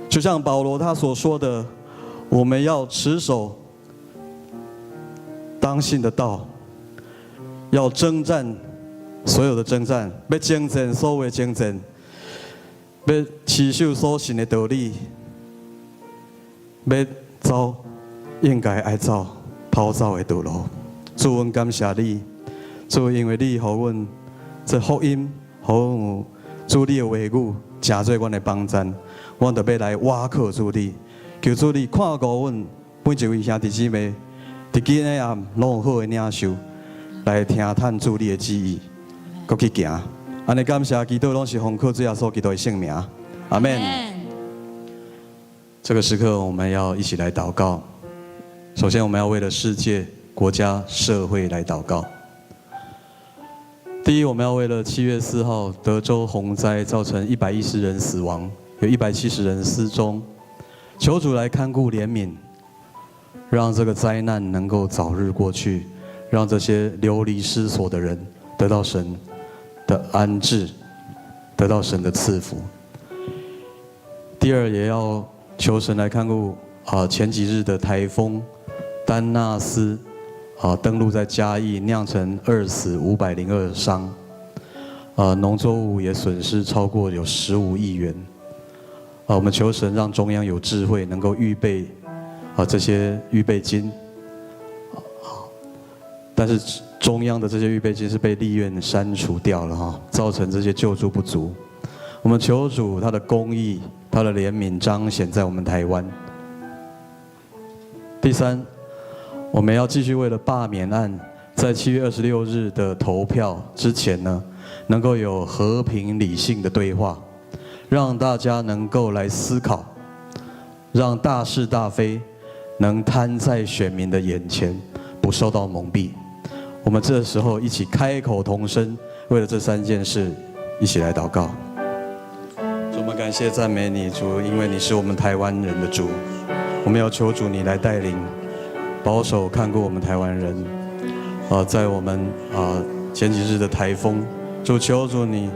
S1: 就像保羅他所說的，我們要持守當信的道，要征戰所有的征戰，欲征戰所有的征戰，欲持守所信的道理，欲走應該愛走頭走的道路。主，阮感謝你，主，因為你予阮這福音，予阮有主你的話語，成做阮的幫贊，阮就欲來倚靠主你，求主你看顧阮每一位兄弟姊妹，佇今日暗攏有好的領受，來聽探主你的旨意，閣去行。按呢感謝祈禱，攏是奉靠主耶穌基督的聖名，阿門。這個時刻，我們要一起來禱告。首先，我們要為了世界、國家、社會來禱告。第一，我們要為了7月4號德州洪災造成110人死亡，有170人失蹤，求主來看顧憐憫，讓這個災難能夠早日過去，讓這些流離失所的人得到神的安置，得到神的賜福。第二，也要求神來看顧啊，前幾日的颱風丹納斯啊登陸在嘉義，釀成2死502傷，啊，農作物也損失超過有15億元。啊，我們求神讓中央有智慧，能夠預備啊這些預備金。但是中央的這些預備金是被立院刪除掉了哈，造成這些救助不足。我們求主他的公義、他的憐憫彰顯在我們台灣。第三，我們要繼續為了罷免案，在7月26日的投票之前呢，能夠有和平理性的對話，讓大家能夠來思考，讓大是大非能攤在選民的眼前，不受到蒙蔽。我們這時候一起開口同聲，為了這三件事，一起來禱告。主，我們感謝讚美你，主，因為你是我們台灣人的主。我們要求主你來帶領、保守、看顧我們台灣人。啊，在我們啊前幾日的颱風，主，求主你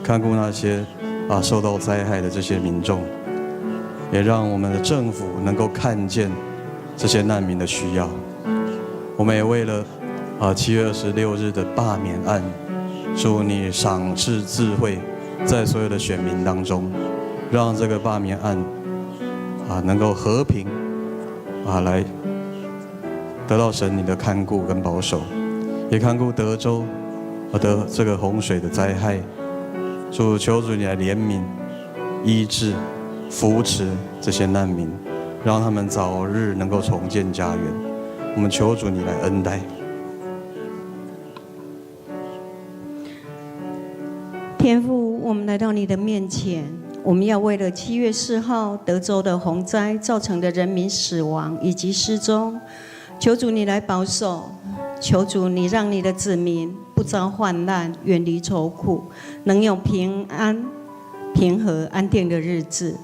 S1: 看顧那些啊受到災害的這些民眾，也讓我們的政府能夠看見這些難民的需要。我們也為了啊7月26日的罷免案，
S3: 主你賞賜智慧，在所有的選民當中，讓這個罷免案能夠和平來得到神你的看顧跟保守，也看顧德州得這個洪水的災害。主，求主你來憐憫、醫治、扶持這些難民，讓他們早日能夠重建家園。我們求主你來恩待。
S4: 天父，我們來到你的面前，我們要為了7月4號德州的洪災造成的人民死亡以及失蹤，求主你來保守，求主你讓你的子民不遭患難，遠離愁苦，能有平安、平和、安定的日子。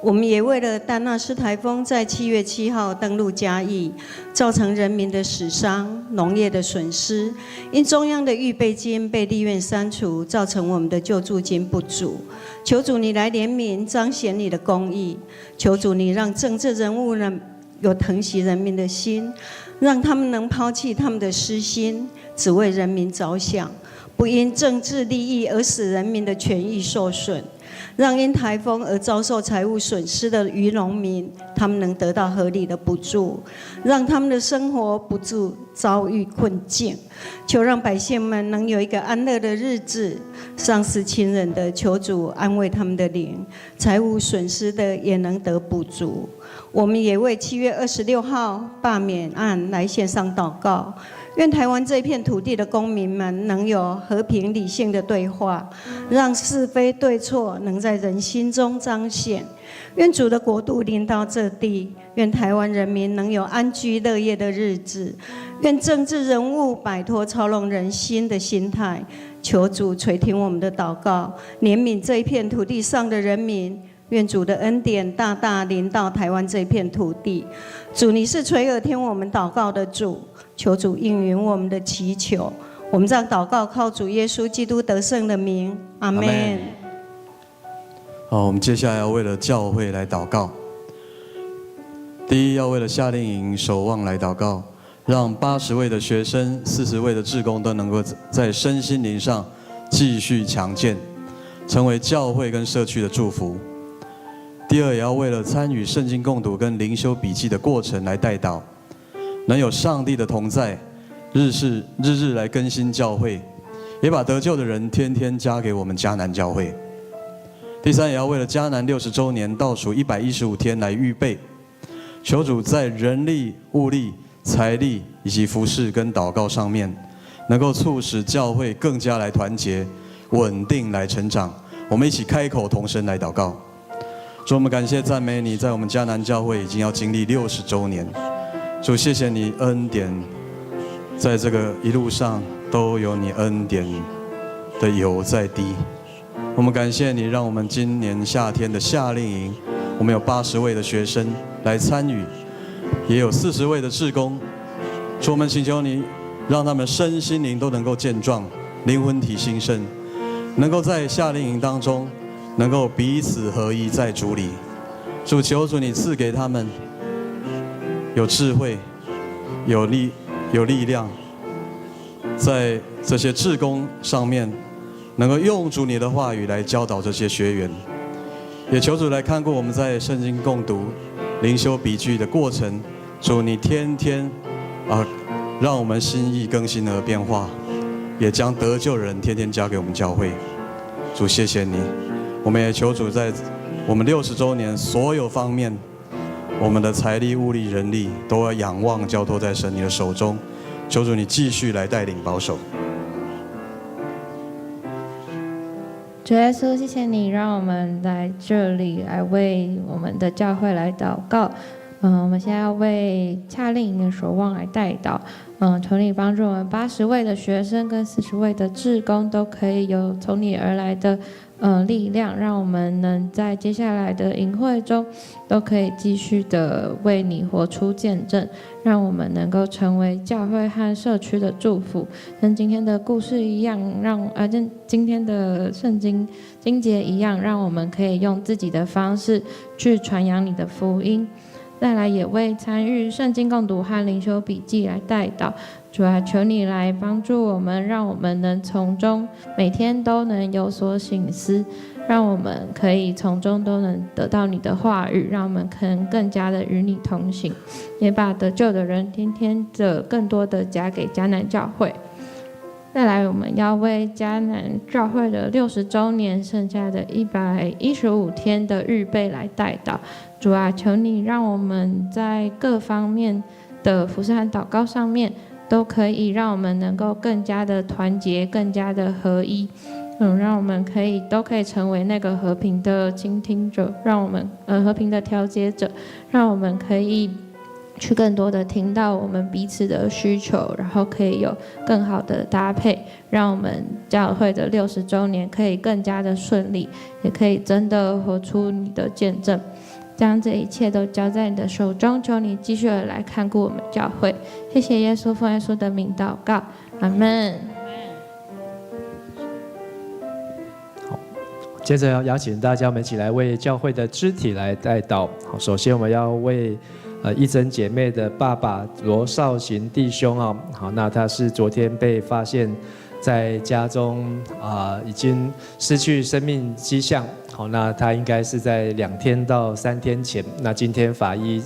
S4: 我們也為了丹娜絲颱風在7月7號登陸嘉義，造成人民的死傷、農業的損失，因中央的預備金被立院刪除，造成我們的救助金不足。求主你來憐憫，彰顯你的公義。求主你讓政治人物呢有疼惜人民的心，讓他們能拋棄他們的私心，只為人民着想，不因政治利益而使人民的權益受損。讓因颱風而遭受財物損失的漁農民，他們能得到合理的補助，讓他們的生活不致遭遇困境。求讓百姓們能有一個安樂的日子。喪失親人的，求主安慰他們的靈；財物損失的，也能得補足。我們也為7月26號罷免案來獻上禱告。願台灣這片土地的公民們能有和平理性的對話，讓是非對錯能在人心中彰顯。願主的國度臨到這地，願台灣人民能有安居樂業的日子。願政治人物擺脫操弄人心的心態，求主垂聽我們的禱告，憐憫這一片土地上的人民。願主的恩典大大臨到台灣這片土地。主，你是垂耳聽我們禱告的主，求主應允我們的祈求。我們這樣禱告，靠主耶穌基督得勝的名，阿門。
S3: 好，我們接下來要為了教會來禱告。第一，要為了夏令營守望來禱告，讓80位的學生、40位的志工都能夠在身心靈上繼續強健，成為教會跟社區的祝福。第二，也要為了參與聖經共讀跟靈修筆記的過程來代禱，能有上帝的同在，日日日日來更新教會，也把得救的人天天加給我們迦南教會。第三，也要為了迦南60週年倒數115天來預備，求主在人力、物力、財力以及服事跟禱告上面，能夠促使教會更加來團結、穩定來成長。我們一起開口同聲來禱告。主，我們感謝讚美你，在我們迦南教會已經要經歷60週年。主，謝謝你恩典，在這個一路上都有你恩典的油在滴。我們感謝你，讓我們今年夏天的夏令營，我們有80位的學生來參與，也有40位的志工。主，我們請求你，讓他們身心靈都能夠健壯，靈魂體興盛，能夠在夏令營當中，能夠彼此合一在主裡。主，求主你賜給他們有智慧、有力量，在這些志工上面，能夠用主你的話語來教導這些學員，也求主來看顧我們在聖經共讀、靈修筆記的過程。主，你天天讓我們心意更新而變化，也將得救人天天加給我們教會。主，謝謝你。我們也求主在我們60週年所有方面，我們的財力、物力、人力都要仰望交托在神你的手中。求主你繼續來帶領保守。
S5: 主耶穌，謝謝你讓我們來這裡來為我們的教會來禱告。我們現在要為夏令營的守望來代禱。求你幫助我們80位的學生跟40位的志工都可以有從你而來的力量，讓我們能在接下來的營會中都可以繼續的為你活出見證，讓我們能夠成為教會和社區的祝福，跟今天的故事一樣，讓跟今天的聖經經節一樣，讓我們可以用自己的方式去傳揚你的福音。再來也為參與聖經共讀和靈修筆記來代禱。主啊，求你來幫助我們，讓我們能從中每天都能有所省思，讓我們可以從中都能得到你的話語，讓我們可能更加的與你同行，也把得救的人天天的更多的加給迦南教會。再來，我們要為迦南教會的60週年剩下的115天的預備來代禱。主啊，求你讓我們在各方面的服事和禱告上面，都可以讓我們能夠更加的團結，更加的合一，讓我們可以都可以成為那個和平的傾聽者，讓我們和平的調解者，讓我們可以去更多的聽到我們彼此的需求，然後可以有更好的搭配，讓我們教會的60週年可以更加的順利，也可以真的活出你的見證。將這一切都交在你的手中，求你繼續的來看顧我們教會。謝謝耶穌，奉耶穌的名禱告，阿門。
S6: 好，接着要邀請大家，我們一起來為教會的肢體來代禱。好，首先我們要為一珍姐妹的爸爸羅少行弟兄哦，好，那他是昨天被發現在家中啊，已經失去生命跡象。好，那他應該是在2天到3天前。那今天法醫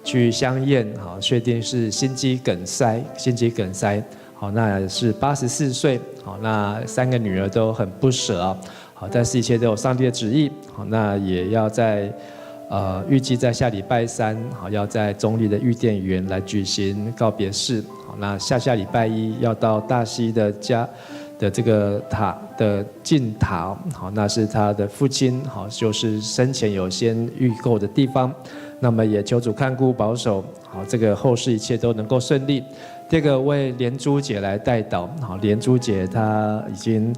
S6: 去相驗，好，確定是心肌梗塞，心肌梗塞。好，那是84歲。好，那三個女兒都很不捨啊。好，但是一切都有上帝的旨意。好，那也要在預計在下禮拜三，好，要在中壢的御殿園來舉行告別式。好，那下下禮拜一要到大溪的家的這個塔的進塔，好，那是他的父親，好，就是生前有先預購的地方。那麼也求主看顧保守，好，這個後事一切都能夠順利。這個為連珠姐來代禱，好，連珠姐她已經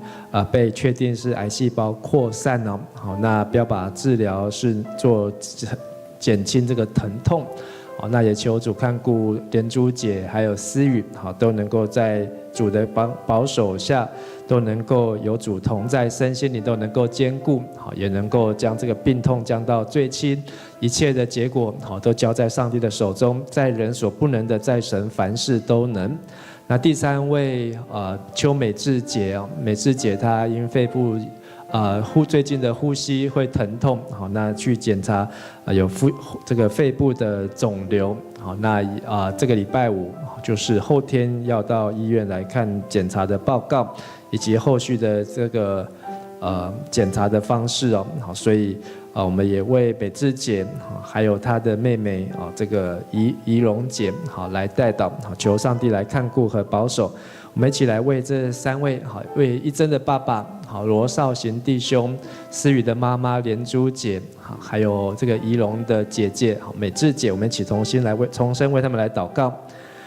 S6: 被確定是癌細胞擴散了，好，那標靶治療是做減輕這個疼痛，好，那也求主看顧連珠姐還有思雨，好，都能夠在主的保守下，都能夠有主同在，身心靈都能夠堅固，好，也能夠將這個病痛降到最輕，一切的結果好都交在上帝的手中，在人所不能的，在神凡事都能。那第三位邱美智姐哦，美智姐她因肺部最近的呼吸會疼痛，好，那去檢查啊有這個肺部的腫瘤，好，那啊這個禮拜五就是後天要到醫院來看檢查的報告，以及後續的這個檢查的方式哦，好，所以啊我們也為美智姐還有她的妹妹啊這個怡怡蓉姐好來代禱，求上帝來看顧和保守。我們一起來為這三位好，為一珍的爸爸好羅少行弟兄，思雨的媽媽連珠姐好，還有這個怡蓉的姐姐好美智姐，我們一起同心來為重生為他們來禱告。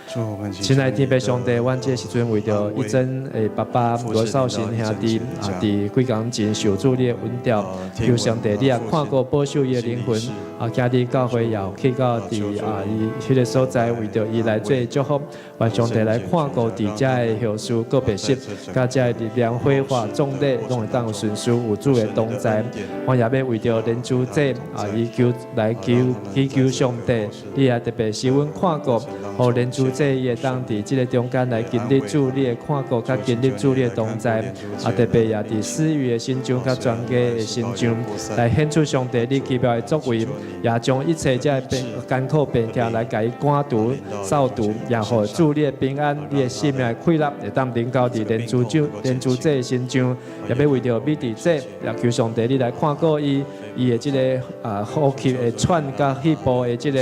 S6: 親愛的天父上帝，阮這個時陣為著一珍的爸爸羅少行兄弟啊，佇幾工前受主你的恩召，求上帝你也看顧保守伊的靈魂啊，今日教會也有去到佇啊伊彼個所在，為著伊來做祝福，願上帝來看顧佇遮的後事告別式，佮遮的力量火化葬禮，攏會當有順遂有主的同在。我也欲為著連珠姐啊，伊求來求祈求上帝，你也特別賜阮看顧，予連珠姐伊會當佇這個中間來經歷主你的看顧，佮經歷主你的同在，啊，特別也佇思雨的身上，佮全家的身上，來顯出上帝你奇妙的作為，也將一切這個病艱苦病痛來共伊趕除、掃除，也予主你的平安、你的生命的快樂，會當臨到佇連珠姐、連珠姐的身上，也欲為著美智姐，也求上帝你來看顧伊，伊的這個啊呼吸的喘佮肺部的這個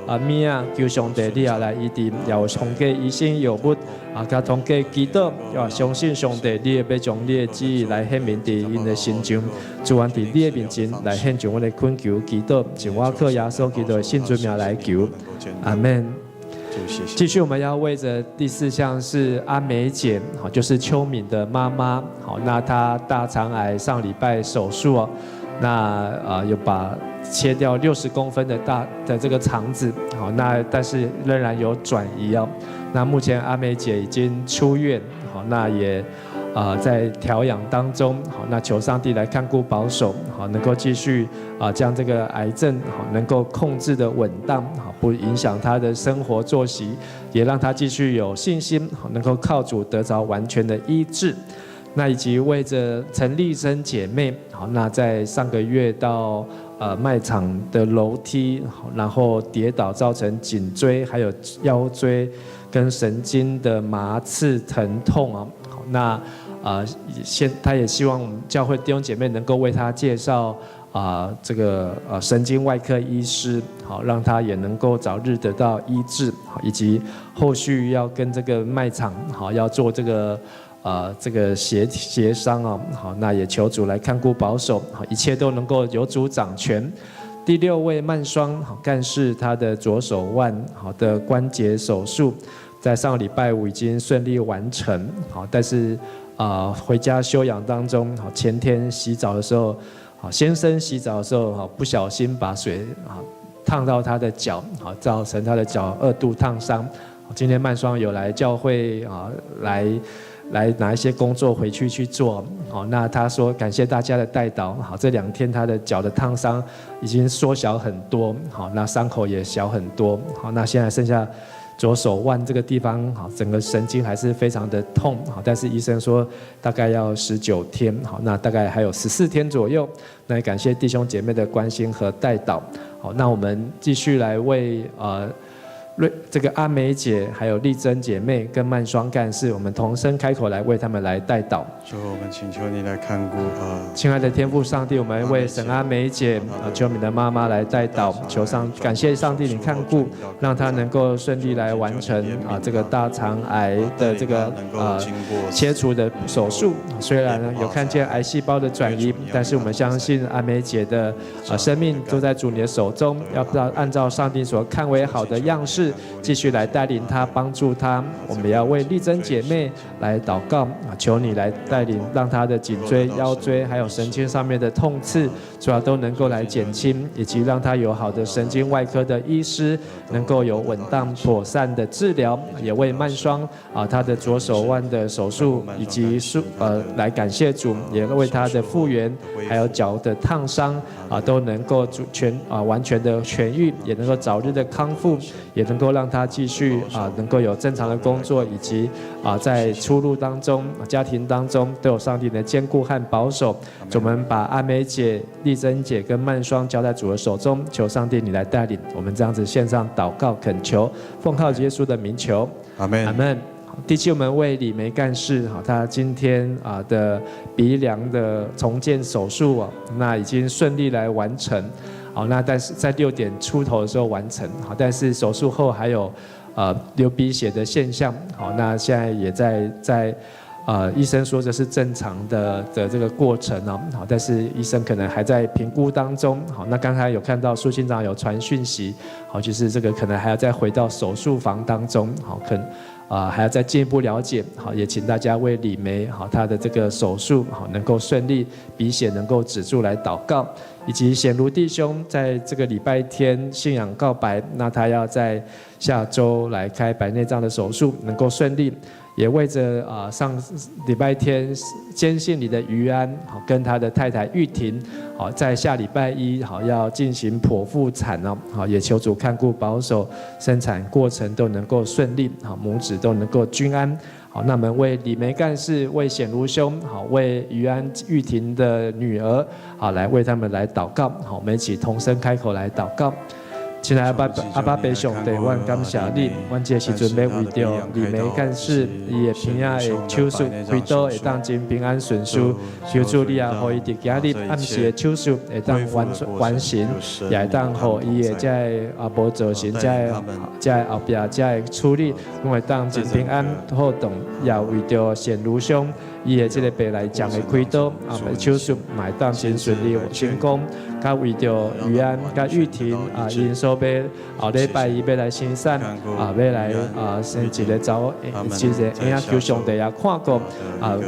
S6: 啊物仔，求上帝你也來醫治，也有通過醫生藥物啊，佮通過祈禱，也相信上帝，你會欲將你的旨意來顯明佇𪜶的身上，主阮佇你的面前來獻上阮的懇求祈禱，是我靠耶穌基督的聖尊名來求，阿門。繼續，我們要為着第四項是阿美姐，好，就是秋敏的媽媽，好，那她大腸癌上禮拜手術哦，那啊有把切掉60公分的大的這個腸子，好，那但是仍然有轉移哦。那目前阿美姐已經出院，好，那也在調養當中，好，那求上帝來看顧保守，好，能夠繼續將這個癌症好能夠控制的穩當，好，不影響他的生活作息，也讓他繼續有信心，好，能夠靠主得着完全的醫治。那以及為着陳麗珍姐妹，好，那在上個月到賣場的樓梯，然後跌倒造成頸椎還有腰椎跟神經的麻刺疼痛啊，好，那先他也希望我們教會弟兄姐妹能夠為他介紹這個神經外科醫師，好，讓他也能夠早日得到醫治，以及後續要跟這個賣場好要做這個這個協商哦，好，那也求主來看顧保守，好，一切都能夠由主掌權。第六位曼雙好幹事，他的左手腕好的關節手術，在上個禮拜五已經順利完成，好，但是回家休養當中，好，前天洗澡的時候，好，先生洗澡的時候，好，不小心把水啊燙到他的腳，好，造成他的腳二度燙傷。今天曼雙有來教會啊，來拿一些工作回去去做，好，那他說感謝大家的代禱，好，這兩天他的腳的燙傷已經縮小很多，好，那傷口也小很多，好，那現在剩下左手腕這個地方，好，整個神經還是非常的痛，好，但是醫生說大概要19天，好，那大概還有14天左右，那也感謝弟兄姐妹的關心和代禱，好，那我們繼續來為瑞這個阿梅姐，還有麗珍姐妹跟曼雙幹事，我們同聲開口來為他們來代禱。
S3: 主，我們請求你來看顧
S6: 親愛的天父上帝，我們為沈阿梅姐秋敏的媽媽來代禱，求上感謝上帝你看顧，讓她能夠順利來完成這個大腸癌的這個切除的手術。雖然呢有看見癌細胞的轉移，但是我們相信阿梅姐的生命都在主你的手中，要按照上帝所看為好的樣式，繼續來帶領她，幫助她。我們也要為麗珍姐妹來禱告啊，求你來帶領，讓她的頸椎、腰椎還有神經上面的痛刺，主要都能夠來減輕，以及讓她有好的神經外科的醫師，能夠有穩當妥善的治療。也為曼雙啊，她的左手腕的手術以及術來感謝主，也為她的復原，還有腳的燙傷啊，都能夠全啊完全的痊癒，也能夠早日的康復，也能夠讓他繼續啊，能夠有正常的工作，以及啊，在出入當中、家庭當中都有上帝的堅固和保守。我們把阿梅姐、麗珍姐跟曼雙交在主的手中，求上帝你來帶領我們這樣子獻上禱告懇求，奉靠耶穌的名求，
S3: 阿門，
S6: 阿門。第七，我們為李梅幹事，哈，他今天啊的鼻梁的重建手術啊，那已經順利來完成。好，那但是在6點出頭的時候完成，好，但是手術後還有流鼻血的現象，好，那現在也在醫生說這是正常的這個過程哦，好，但是醫生可能還在評估當中，好，那剛才有看到蘇院長有傳訊息，好，就是這個可能還要再回到手術房當中，好，可能還要再進一步了解，好，也請大家為李梅好她的這個手術好能夠順利，鼻血能夠止住來禱告，以及顯如弟兄在這個禮拜天信仰告白，那他要在下周來開白內障的手術，能夠順利，也為着上禮拜天堅信裡的余安，好跟他的太太玉婷，好在下禮拜一好要進行剖腹產哦，好也求主看顧保守，生產過程都能夠順利，好母子都能夠均安。好，那我們為李梅幹事、為顯如兄、好為余安玉婷的女兒，好來為他們來禱告。好，我們一起同聲開口來禱告。親愛的阿爸父上帝，阮感謝你，阮這個時陣欲為著李梅幹事伊的鼻仔的手術開刀會當真平安順遂，求主你也予伊佇今日暗時的手術會當完成，也會當予伊的這个無造成這个後壁這个處理，攏會當真平安好轉，也為著顯如兄伊的這个白內障的開刀手術嘛會當真順利成功，佮為著余安佮玉婷𪜶所欲後禮拜一欲來生產欲來生一個查某，一個嬰仔，求上帝也看顧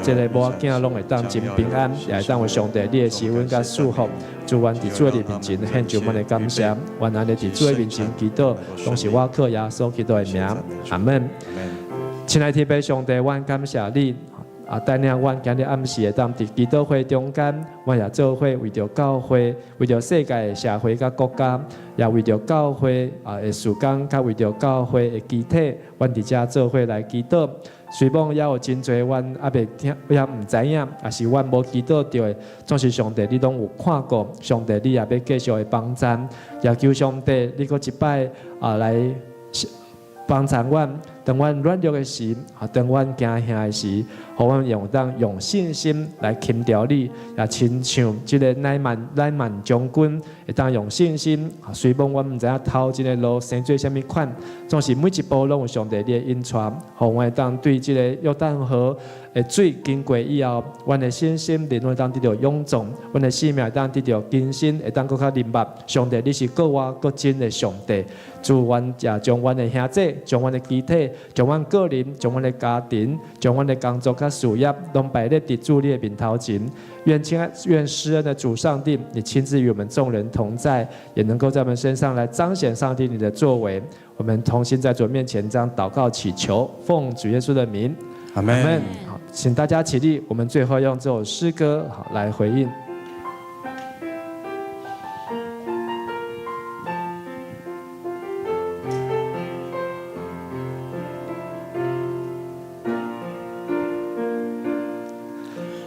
S6: 這个某仔囝攏會當真平安，也會當有上帝你的慈恩佮祝福。主，阮佇主的面前獻上阮的感謝，阮按呢佇主的面前祈禱，攏是倚靠耶穌基督的名，阿門。親愛的天父上帝，阮感謝你。啊，帶領阮今日暗時會當佇祈禱會中間，阮也做伙為著教會、為著世界的社會佮國家，也為著教會啊的事工，佮為著教會的肢體，阮佇遮做伙來祈禱。雖罔猶有真濟，阮猶未聽，猶毋知影，抑是阮無祈禱著的，總是上帝你攏有看顧，上帝你也欲繼續的幫贊，也求上帝你閣一擺啊來幫贊阮，當阮軟弱的時，啊，當阮驚嚇的時，予阮會當用信心來輕牢你，也親像這个乃縵將軍會當用信心，雖罔阮毋知影頭前的路生做啥物款，總是每一步攏有上帝你的引帶，予阮會當對這个約旦河的水經過以後，阮的信心靈會當得著勇壯，阮的生命會當得著更新，會當閣較明白上帝你是閣活閣真的上帝。主，阮也將阮的兄弟，將阮的肢體，將阮個人，將阮的家庭，將阮的工作佮事業，攏擺佇佇主你的面頭前。願親愛，願施恩的主上帝，你親自與我們眾人同在，也能夠在我們身上來彰顯上帝你的作為。我們同心在主面前這樣禱告祈求，奉主耶穌的名，
S3: 阿門。
S6: 好，請大家起立，我們最後用這首詩歌好來回應。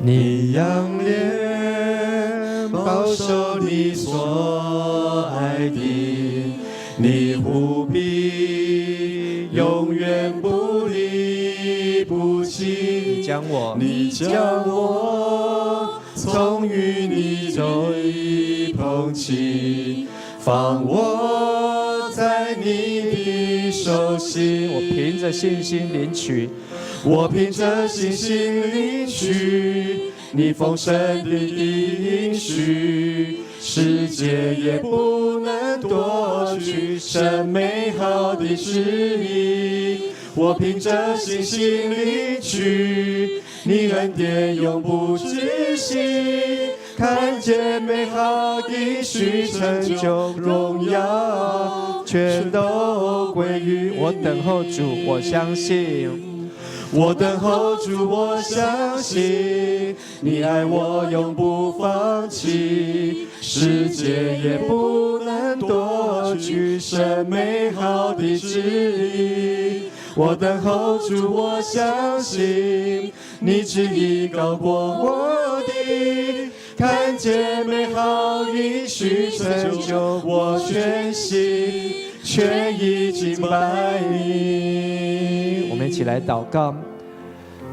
S1: 你仰臉保守你所愛的，你護庇永遠不離不棄。
S6: 你將我，
S1: 你將我從淤泥中捧起，放我在你的手心。
S6: 我憑著信心領取。
S1: 我憑著信心領取你豐盛的應許，世界也不能奪去神美好的旨意。我憑著信心領取你恩典永不止息，看見美好應許成就，榮耀全都歸於
S6: 我。等候主，我相信。
S1: 我等候主，我相信你愛我永不放棄，世界也不能奪去神美好的旨意。我等候主，我相信你旨意高過我的，看見美好應許成就，我全心全意敬拜你。
S6: 我們一起來禱告，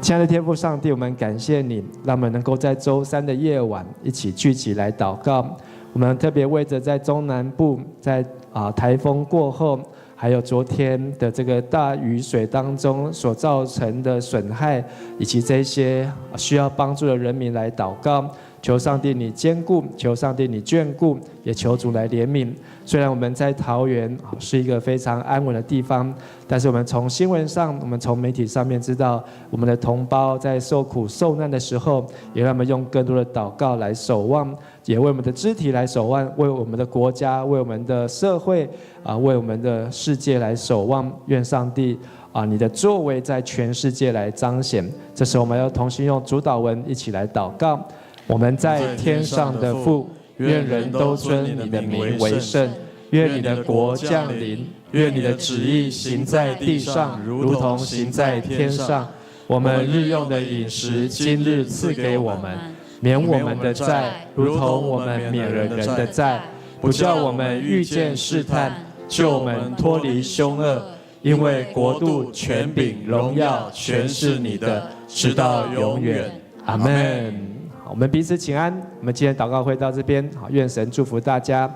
S6: 親愛的天父上帝，我們感謝你，讓我們能夠在週三的夜晚一起聚集來禱告。我們特別為著在中南部，在颱風過後，還有昨天的這個大雨水當中所造成的損害，以及這些需要幫助的人民來禱告。求上帝你堅固，求上帝你眷顧，也求主來憐憫。雖然我們在桃園是一個非常安穩的地方，但是我們從新聞上，我們從媒體上面知道，我們的同胞在受苦受難的時候，也讓我們用更多的禱告來守望，也為我們的肢體來守望，為我們的國家，為我們的社會啊，為我們的世界來守望。願上帝啊，你的作為在全世界來彰顯。這時候我們要同心用主禱文一起來禱告。我們在天上的父，願人都尊你的名為聖。願你的國降臨，願你的旨意行在地上，如同行在天上。我們日用的飲食，今日賜給我們，免我們的債，如同我們免了人的債，不叫我們遇見試探，救我們脫離兇惡。因為國度、權柄、榮耀，全是你的，直到永遠。阿門。我們彼此請安。我們今天禱告會到這邊，好，願神祝福大家。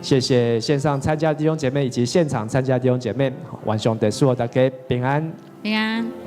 S6: 謝謝線上參加弟兄姐妹以及現場參加弟兄姐妹。好，願上帝賜福大家平安。
S2: 平安。